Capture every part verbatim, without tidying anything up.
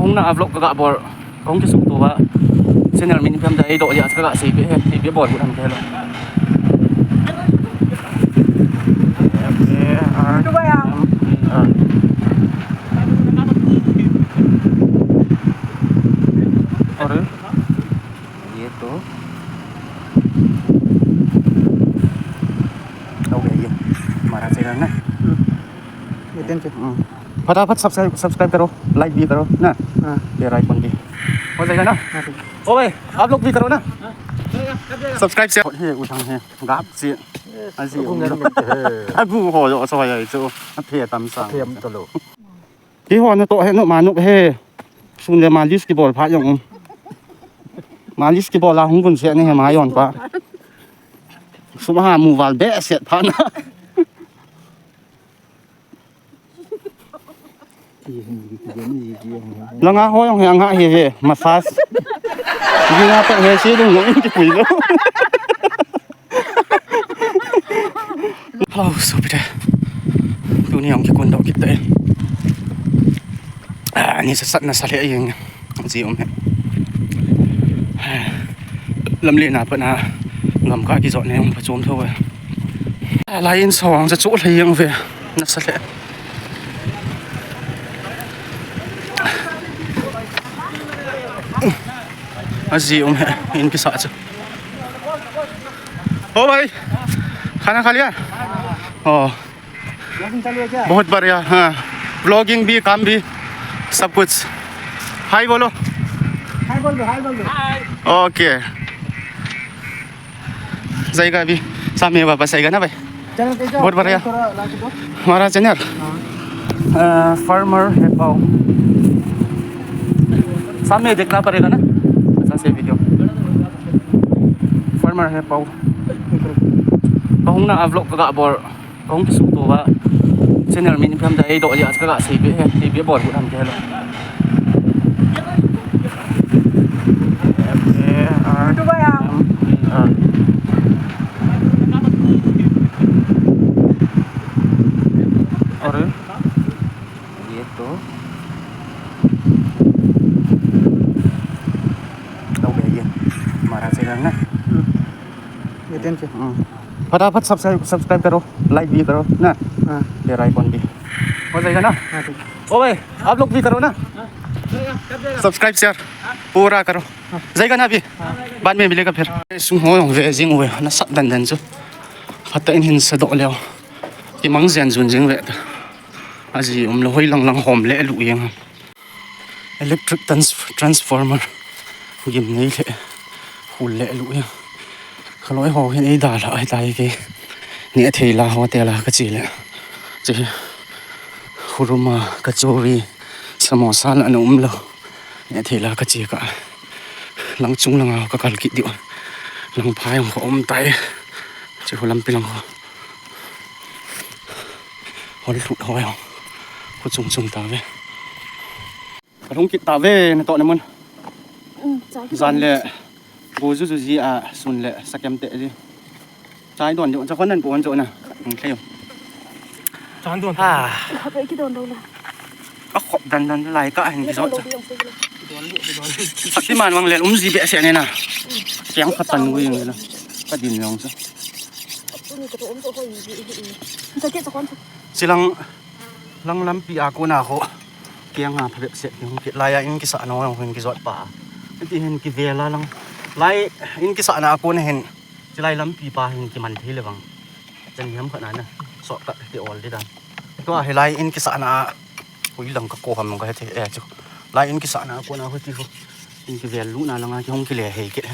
Hung na a vlog ka ga bol. Kong ki sum to ba. Channel min piam da ei do ya ka ga sei be he. Sei be bol ku dam ke lo. F A R M E R. Are. Ye to. Au ye. Mara che na. Ye ten che. फटाफट subscribe subscribe करो, लाइक भी करो ना। हाँ। Bell icon भी हो जाएगा ना। हाँ, ठीक। ओ भाई, आप लोग भी करो ना। सब्सक्राइब से हे उठांग हे गाप से अजी उंगल। अबू हो जो सो या जो अथे तम सा। अथे हम तो लो। Keiho na to he no manu he. Sun le malis kibol pha jong um. Malis kibol a hung bun se ni he ma yon pa. Sum ha mu val be se pha na. Langa ho jong he anga he he massage. Jing a pe he si dung jong in ti pui lo. Hello, sopite. Tuni jong kikun doh kit tai. Ah, ni sa sat na sa le jeng. Ji um he. Lamlen na pa na gam ka kijot ne jong pa chom tho. Ah, lai in so ang sa chu le jeng ve. Na sa le. Aji um he, in kisa chu. ओ भाई, खाना खा लिया? ओ, बहुत बढ़िया, हाँ। व्लॉगिंग भी, काम भी, सब कुछ। हाय बोलो। हाय बोल दो, हाय बोल दो। ओके। जाएगा अभी, शाम में वापस आएगा ना भाई। चैनल कैसे बहुत बढ़िया। थोड़ा ला के दो। हमारा चैनल? हाँ। अ, फार्मर है पाओ। सामने देखना पड़ेगा ना, अच्छा से वीडियो। फार्मर है पाओ। Kahung na a vlog ka ga bol. Kahung ki sum to ba. Channel min piam da ei do ya ka ga sei be he. Sei be bol ku dam ke lo. F A R M E R. Are. Ye to. Au ye. Mara che na. Ye ten che. फटाफट subscribe subscribe करो, लाइक भी करो ना। हाँ। Bell icon भी हो जाएगा ना। हाँ, ठीक। ओ भाई, आप लोग भी करो ना। सब्सक्राइब शेयर पूरा करो। जाएगा ना अभी? बाद में मिलेगा फिर। Sung ho jong ve jing uve, na sat dan dan chu. Phat in hin sa doh leo. Kimang jen jun jing ve ta. Aji um lo hoi lang lang hom le lu jeng. Electric trans-, transformer. Gim nei le. Hul le lu jeng. Khaloi ho hin ei da la ai tai ke. Ni a thei la ho te la ka chi le. Chi. Huruma, kachori, samosa la na um lo. Ne thei la ka che ka. Lang chung langa ka kal kit diu. Lang pha jong ka um tai. Che ho lampi lang ho. Hol thut ho jong. Khu chung chung ta ve. Ka lhung kit ta ve na to na mun. Jan le. Go ju ju ji a sun le sakem te ji. Chai don jo, cha khon nan pon jo na. Hung thei. Chan don. Ha. Kha pe ki don do la. A khop dan dan lai ka hin ki jo cha. Sakti man wang le um ji be se ne na. Piang khat tan wi na. Ka din long cha. Chilang lang lampi a kona ho. Kiang a phabep se ki hung kit lai a in kisa no hung ki jot pa. Ti hin ki vela lang. Lai in kisa na kona hin. Chilai lampi pa hin kiman thei le vang. Chan hiam khat na na. Shortcut ti ol di dan. Tua hilai in kisahna a. Hui lang ka ko ham ka he thei e chu. Lai in kisahna a kona hu ti hu. In kivel lu na langa ki hung kile hei kit.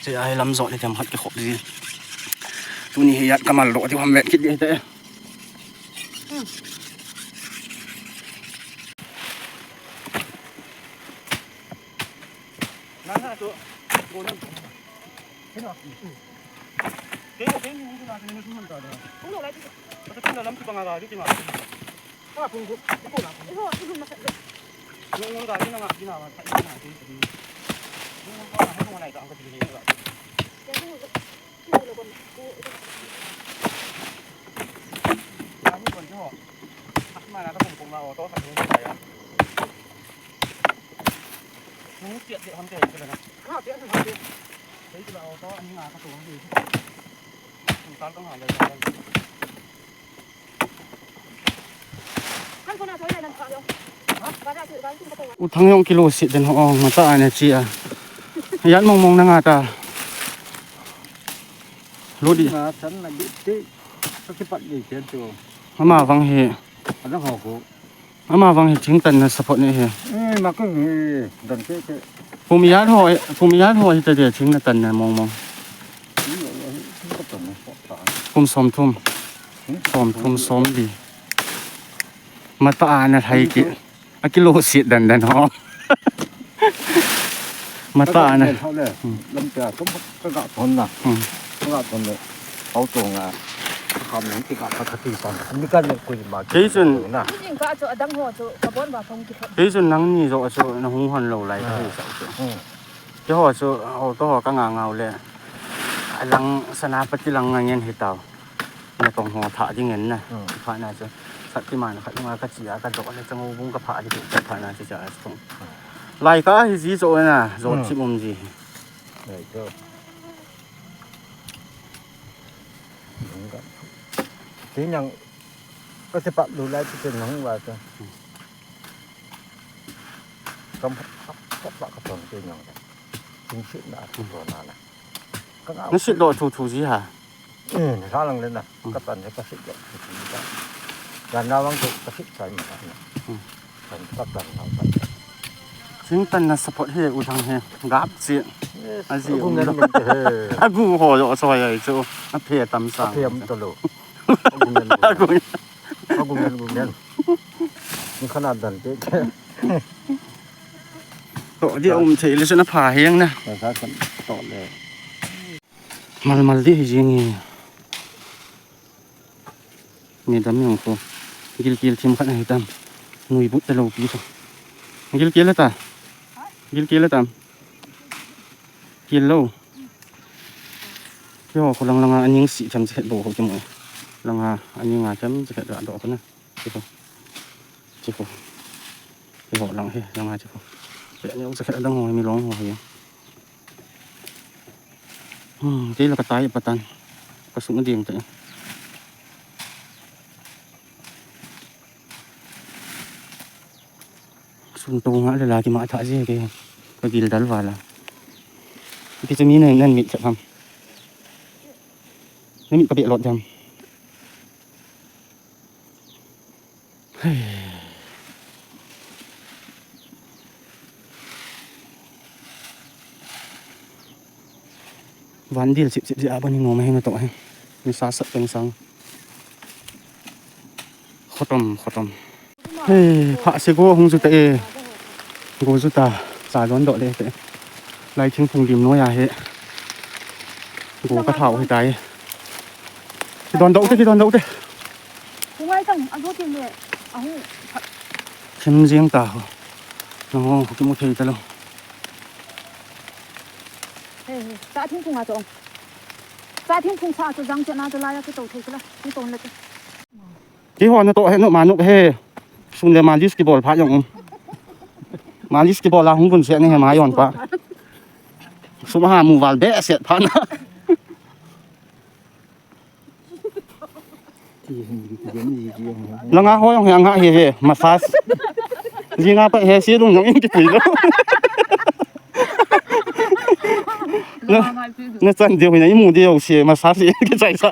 Che a hi lam jot ni them khat ki khop di. Tuni hi yat ka mal lo ti ham vet kit di te. U Thang jong kiloset den ho, ong, matah a ana che a. Ijat mong mong na nga ta. Lut di. Nga san na bit te. Ka kipat di chen tu. Ama vang hi. Ada ho ko. Ama vang hi thing tan na support ne hi. Eh, ma ko hi dan te te. Kum ijat ho, kum ijat ho hi ta de thing na tan na mong mong. Kum som thum. Som thum, som li. Matah a ana lhai kit. A kiloset dan dan ho. Matah a ana. Lam pia kum ka ga thon na. Hmm. Ka ga thon le. Auto nga. Kam ni ki ka ka ti san. Ni ka ni ku ma. Kei chun. Na. Jing ka chu adang ho chu ka bon ba phong ki thon. Kei chun nangni jo chu na hung hon lou lai ka hi sa chu. Hmm. Keiho chu auto ho ka nga ngau le. Alang Senapati lang nga ngen hi tau. Natong ho thah ding ngen na. Hmm. Phat na chu. Shaktiman khat nga ka che a ka doh le Changou bung ka phah di chu phat na chu cha chu. Lai ka hi ji chu na, jo Hmm. chim um ji. Lai chu. Ti nang ka se pa lu lai ti nang wa chu. Kam ka pa ka ton ti nang. Tin sit na tu na na. Ka nga. Na sit doh thu thu ji ha. Eh, ni sa lang le na. Hmm. Ka tan le ka sit doh. Ka na wang ka sit sai ma na. Hmm. Kan ka tan na ka. Thing tan na support he U Thang he. Gap chi. Yes. A ji Agu um ngen lo. Ngen he. Agu ho jo so ya chu. A phe tam sa. A phe am to lo. Agu ngen. Agu. Agu ngen, agu ngen. Ni khana dan te. To di um thei le chu na pha heng na. Ka sa kan to le. Mal mal di hi jing e. Ni dam jong ko. Gilkel thim khat ahi tam. Nui but ta lou pi ko. Gilkel ta. Gilkel tam. Kel lou. Keiho ko lang langa aning si tham che khat bou ho kimu. Langa aning a tham che khat ra doh ko na. Che ko. Che ko. Keiho lang hi langa che ko. Che ni u che khat adang ho mi long ho hi. Hmm, kei la ka tai patan. Ka sung ding te. Sun to nga le la ki ma tha je ke. Ka gil dal wala. Ki chu mi nan nan mit cha pham. Nan mit ka be lot jam. Van dil sip sip ja bani nom he na to he. Ni sa sa teng sang. Khotom, khotom. He, pha se go hung ju ta e. Go ju ta, cha don doh le te. Lai thingphung lim noi a he. Go ka thau hi tai. Ki don doh te, ki don doh te. Hung ai tang, a go tin le. A hung. Thim jing ta ho. Nang ho, ki mu thei ta lo. He, he, cha thingphung a chong. Cha thingphung cha chu jang chena chu lai a chu to thei chu la. Ni ton le chu. Keiho na to he nu ma nu he. Sun le malis kibol pha jong um. Malis kibol a hung bun se ni he ma jon pa. Sum ha mu val be se pha na. Langa ho jong he anga he he massage. Jinga pa he si lung jong in kipui lo. Na, na chan deu na imu deu se massage in kichai sa.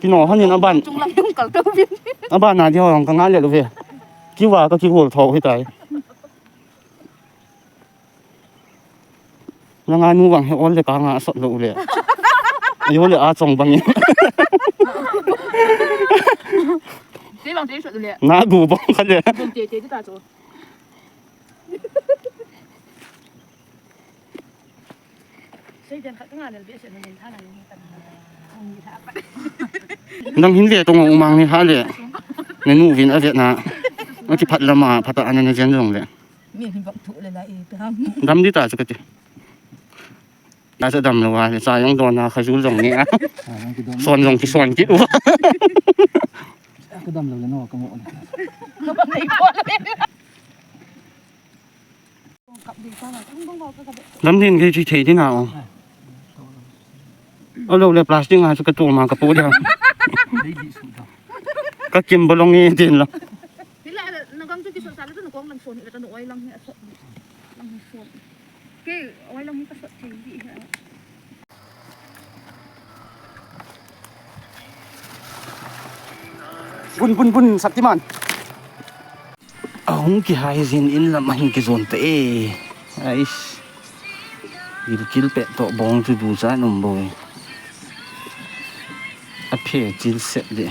Kino hanin aban. Chunglang yung kalto bin. Aban na di ho jong ka nga le lu ve. Kiwa ka kihol tho hi tai. Langa nu vang he ol le ka nga sot lo le. Ayo le a chong bang in. Te bang te sot le. Na gu bang kha le. Bang te te ta chu. Nang hin ve tong u mang ni ha le. Na nu vin a ve na. A ki phat lama phat a na na jen jong le. Mi hin bak thu le la e tam. Dam di ta chu ka ti. Na sa dam lo wa le sa jong don na kha jul jong ni a. Son jong ki son ki u. Ka dam lo le no ka mo Lam din kei chi thei din ha o. Alo le plastic ha chu ka tu ma ka pu dia. Ka kim bolong e din lo. Hila na gang chu ki so sa le na kong lang son le ka no oi lang hi a so. Lang son. Ke oi lang hi ka so thei di ha. Bun, bun, bun, Shaktiman. Ahung kihai jin in lam ahin kijon ta e. Ais. Gilkil pet to bong chu du cha num boi. Aphe chil set de.